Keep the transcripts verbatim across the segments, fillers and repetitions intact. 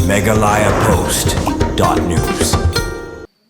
Meghalaya Post dot news.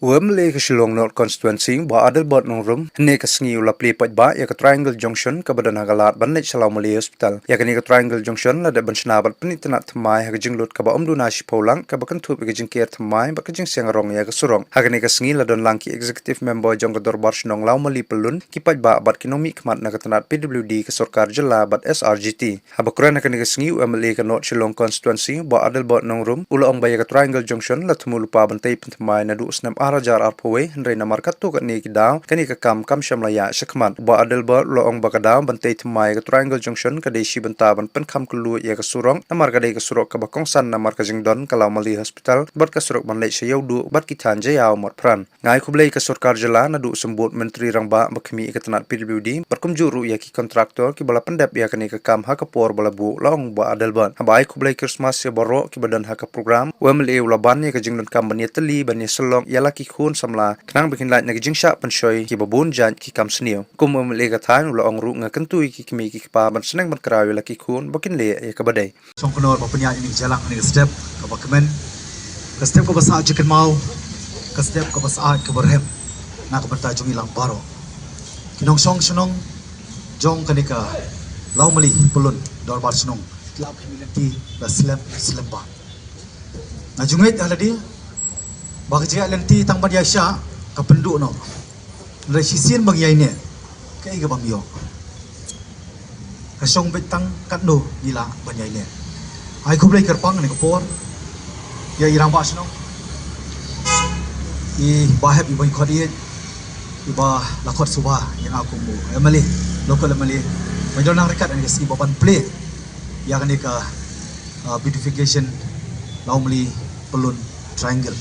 U M L A ka Shillong North Constituency, Bah Adelbert Nongrum, hynne ka sngi u la plie paidbah ïa ka Triangle Junction kaba don ha ka lad ban leit sha Lawmali Hospital. Ïa kane ka Triangle Junction la dep ban shna bad pynitynnad thymmai ha ka jinglut kaba ym duna shiphew lak, kaba kynthup ïa ka jingker thymmai bad ka jingsiang rong ïa ka surok. Ha kane ka sngi la don lang ki executive member jong ka Dorbar Shnong Lawmali Pyllun, ki paidbah bad ki nongmihkhmat na ka tnad P W D, ka sorkar jylla bad S R G T. Haba kren ha kane ka sngi, u M L A ka North Shillong Constituency, Bah Adelbert Nongrum, u la ong ba ïa ka Triangle Junction la thmu lypa ban tei pynthymmai naduh u snem ar hajar arphew wei, hynrei namar katto katne ki daw kane ka kam kam shym la ïaid shakhmat. Bah Adelbert u la ong ba ka daw ban tei thymmai ïa ka Triangle Junction ka dei shi bynta ban pynkham kylluid ïa ka surok, namar ka dei ka surok kaba kongsan namar ka jingdon ka Lawmali Hospital bad ka surok ban leit sha Ïewduh bad ki thaiñ Jaïaw Motphran. Nga ai khublei ïa ka sorkar jylla naduh u symbud Myntri Rangbah ba khmih ïa ka tnad P W D bad kumjuh ruh ïa ki contractor kiba la pyndep ïa kane ka kam ha ka por ba la buh, la ong Bah Adelbert. Haba ai khublei Christmas ïa baroh kiba don ha ka program, u M L A u la ban ïa ka jingdonkam ban ïatylli ban ïasyllok ïa la ki khun samla khnang ba kin lait na ka jingshah pynshoi kiba bun jait ki kam sniew. Kum u M L A ka thaiñ u la ong ruh, nga kyntu ïa ki kmie ki kpa ban sneng ban kraw ïa la ki khun ba kin leh ïa kaba dei. Shongknor ba pynïaid ïa kane ka jingïalang, ïa kane ka step kaba kmen, ka step kaba sah jingkynmaw, ka step kaba sah kaba rhem na ka bynta jong ngi lang baroh. Ki nongshong shnong jong kane ka Lawmali Pyllun Dorbar Shnong ki la khmih lynti la slem slem bha. Nga ju ngeit ha lade ba ka jingïaid lynti tang ban ïaishah ka pynduh noh. Hynrei shisien ba ngi ïaineh, kaei kaba ym ïoh? Ka shong beit tang katno ngi lah ban ïaineh. Ai khublei kyrpang ha kane ka por ïa i rangbah shnong, i Bah Hep, i ba ngi khot ïeit, i ba la khot suba ïa nga kum u M L A, local M L A, ba ngi don nang ryngkat ha kane ka sngi ba ban plie ïa kane ka, ah, beautification Lawmali Pyllun Triangle.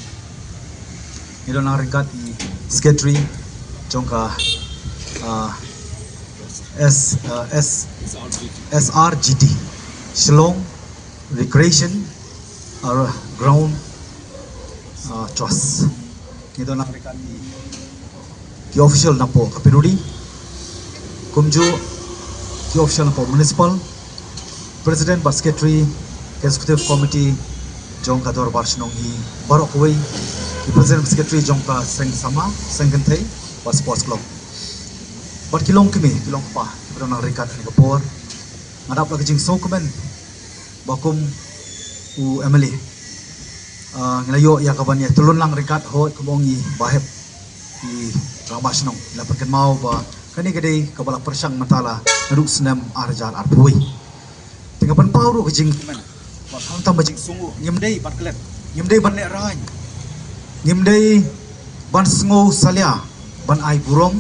Ngi don nang ryngkat i secretary jong ka, ah, S, ah, S, S R G T, Shillong Recreation, ah, Ground, ah, Trust. Ngi don nang ryngkat i ki official na poh ka P W D, kumjuh ki official na poh municipal, president bad secretary ka executive committee jong ka Dorbar Shnong hi baroh kawei, ki president secretary jong ka seng samla, seng kynthei bad sports club, bad ki longkmie ki longkpa kiba don nang ryngkat ha kane ka por. Nga dap la ka jingsngewkmen ba kum u M L A, ah, ngi la ïoh ïa ka ban ïa tylun lang ryngkat, hooid, kum ong i Bah Hep, i rangbah shnong, i la pynkynmaw ba kane ka dei kaba la pyrshang mynta la naduh u snem ar hajar arphew wei. Te nga pynpaw ruh ka jingkmen ba khamtam ba jingsngew, ngim dei ban klet, ngim dei ban lehraiñ, ngim dei ban sngew salia, ban ai burom,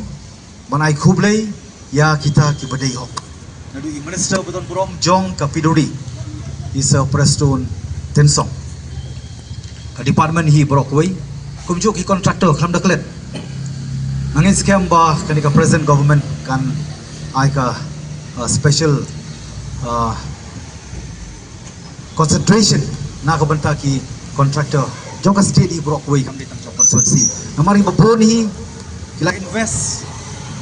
ban ai khublei ïa kita kiba dei hok. Naduh i minister ba don burom jong ka P W D, i Sir Prestone Tynsong, ka department hi baroh kawei, kumjuh ki contractor, khlem da klet. Nga ngeit skhem ba kane ka present government kan ai ka, uh, special, uh, concentration na ka bynta ki contractor jong ka state hi baroh kawei, kam dei tang jong constituency. Namar ngi ba bun hi ki la invest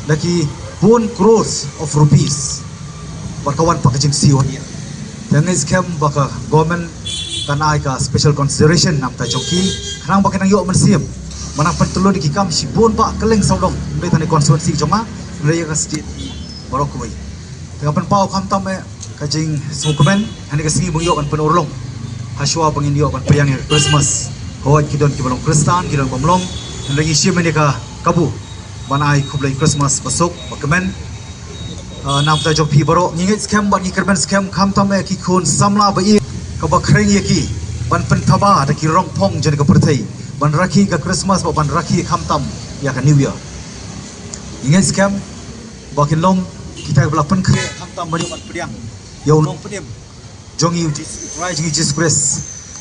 da ki bun crores of rupees bad ka wan pat ka jingsiew ha ïing. Te nga ngeit skhem ba ka government kan ai ka special consideration na ka bynta jong ki, khnang ba kin nang ïoh mynsiem ban nang pyntylun ïa ki kam shibun bah kylleng sawdong, ym dei tang ha constituency jong nga, hynrei ïa ka state hi baroh kawei. Te nga pynpaw khamtam eh ka jingsngewkmen ha kane ka sngi ba ngi ïoh ban pynurlong, hashwa ba ngin ïoh ban pdiang ïa ka Christmas. Hooid, ki don kiba long Khristan, ki don bym long, hynrei ngi shim ïa ka kabu ban ai khublei Christmas ba suk ba kmen. Ah, na ka bynta jong phi baroh, ngi ngeit skhem bad ngi kyrmen skhem khamtam eh ki khun samla ba ïeit, kaba khring ïa ki ban pynthaba da ki rong phong jong ka pyrthei, ban rakhe ka Christmas bad ban rakhe khamtam ïa ka New Year. Ngi ngeit skhem ba kin long kita kiba la pynkhreh khamtam ban ïoh ban pdiang ïa u nongpynim jong ngi, u Jisu, u Trai jong ngi Jisu Khrist,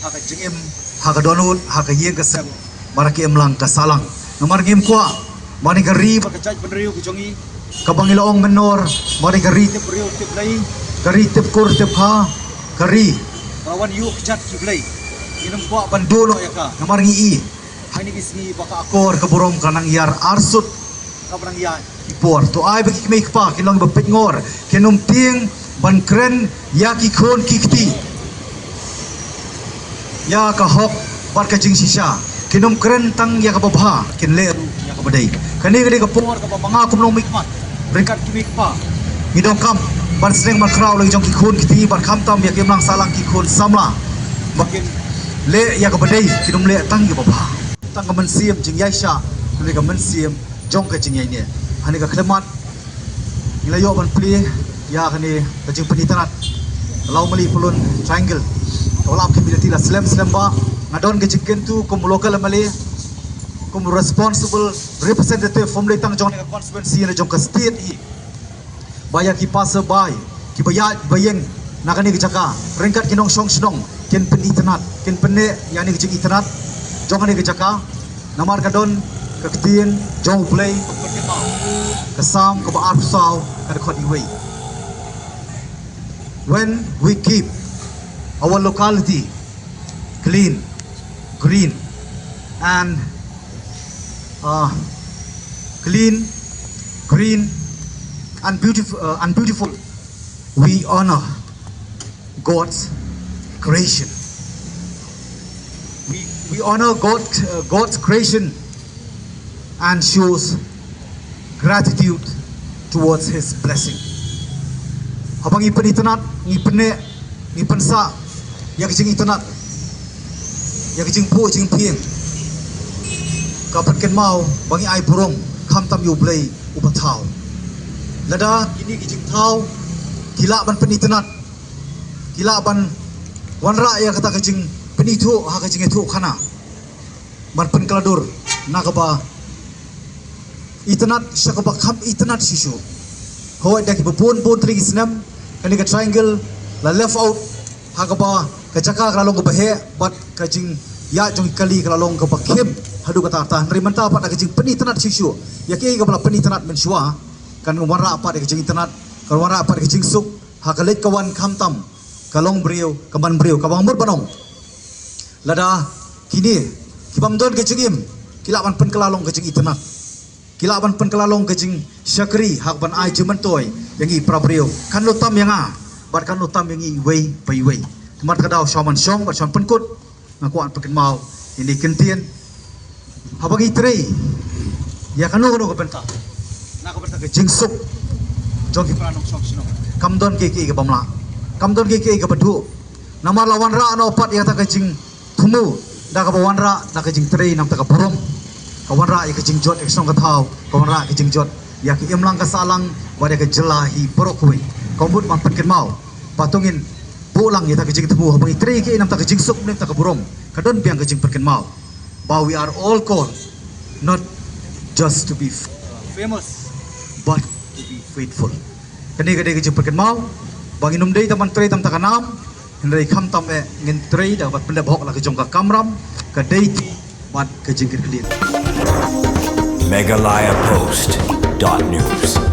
ha ka jingim, ha ka dohnud, ha ka ïing ka sem, bad ha ka imlang ka sahlang. Namar ngim kwah ba kane ka ri bad ka jaitbynriew ka jong ngi, kaba ngi la ong mynnor ba kane ka ri tip briew tip Blei, ka ri tip kur tip kha, ka ri ka la wan ïuh kjat ki blei, ngim kwah ban duh noh ïa ka. Namar ngi i ha kine ki sngi ba ka akor ka burom ka nang ïar arsut, kaba nang ïaid ki por. To ai ba ki kmie ki kpa kin long ba peit ngor, kin ym tieng ban kren ïa ki khun ki kti. ïa ka hok bad ka jingshisha. Kin ym kren tang ïa kaba bha, kin leh ruh ïa kaba dei. Kane ka dei ka por kaba ma nga kum u nongmihkhmat ryngkat ki mihkpa, ngi donkam ban sneng ban khraw la ki jong ki khun ki kti bad khamtam ïa ki imlang sahlang ki khun samla ba kin leh ïa kaba dei, kin ym leh tang ïa kaba bha. Tang ka mynsiem jingïaishah, kane ka mynsiem jong ka jingïaineh. Hangne ka khyllipmat ngi la ïoh ban plie ïa kane ka jingpynitynnad Lawmali Pyllun Triangle, kaba la ap ki minit la slem slem ba nga don ka jingkyntu kum local M L A, kum responsible representative, ym dei tang jong ka constituency, na jong ka state hi, ba ïa ki passerby, kiba ïaid ba ïeng na kane ka jaka ryngkat ki nongshong shnong, kin pynitynnad, kin pynneh ïa kane ka jingitynnad jong kane ka jaka. Namar ka don ka ktien jong U Blei, ka Salm kaba arphew saw, ka dkhot iwei: When we keep our locality clean, green, and uh, clean, green, and beautiful, uh, and beautiful, we honor God's creation. We, we honor God, uh, God's creation and shows gratitude towards His blessing. Haba ngi pynitynnad, ngi pynneh, ngi pynsah ïa ka jingitynnad, ïa ka jingphuh jingphieng, ka pynkynmaw ba ngi ai burom khamtam ïa U Blei uba thaw. Lada kine ki jingthaw ki lah ban pynitynnad, ki lah ban wanrah ïa kata ka jingpynithuh ha ka jingïathuhkhana, ban pynkylla dur na kaba itynnad sha kaba kham itynnad shisha. Hooid, da kiba bun bun tylli ki snem kane ka triangle la left out, ha kaba ka jaka ka la long kaba heh bad ka jingïaid jong ki kali ka la long kaba khim haduh katta katta. Hynrei mynta pat da ka jingpynitynnad shisha ïa kiei kiei kaba la pynitynnad mynshuwa, kan wanrah pat ïa ka jingitynnad, kan wanrah pat ïa ka jingsuk ha ka leit ka wan, khamtam ka long briew, ka man briew, kaba mut ban ong, lada kine ki bym don ka jingim ki lah ban pynkylla long ka jingitynnad, ki lah ban pynkylla long ka jingshakri ha kaban ai jingmyntoi ïa ngi para briew, kan lut tam ïa nga bad kan lut tam ïa ngi iwei pa iwei. Te namar kata ka daw, shuwa ban shong bad shuwa ban pynkut, nga kwah ban pynkynmaw ïa kine ki kyntien. Haba ngi trei ïa kano kano ka bynta, na ka bynta ka jingsuk jong ki para nongshong shnong, kam don kiei kiei kaba ym lah, kam don kiei kiei kaba duh. Namar la wanrah noh pat ïa kata ka jingthmu da kaba wanrah da ka jingtrei na ka bynta ka burom, ka wanrah ïa ka jingjot ïa ka shnong ka thaw, ka wanrah ïa ka jingjot ïa ka imlang ka sahlang bad ïa ka jylla hi baroh kawei. Ka mut ban pynkynmaw ba to ngin buh lang ïa kata ka jingthmu, haba ngi trei kiei na ka bynta ka jingsuk, na ka bynta ka burom, ka don biang ka jingpynkynmaw ba we are all called not just to be f-, famous, but to be faithful. Kane ka dei ka jingpynkynmaw ba ngin ym dei tang ban trei tang da ka nam, hynrei khamtam eh ngin trei da kaba pyndep hok la ka jong ka kamram, ka dei bad ka jingkyrkhu. Meghalaya Post dot news.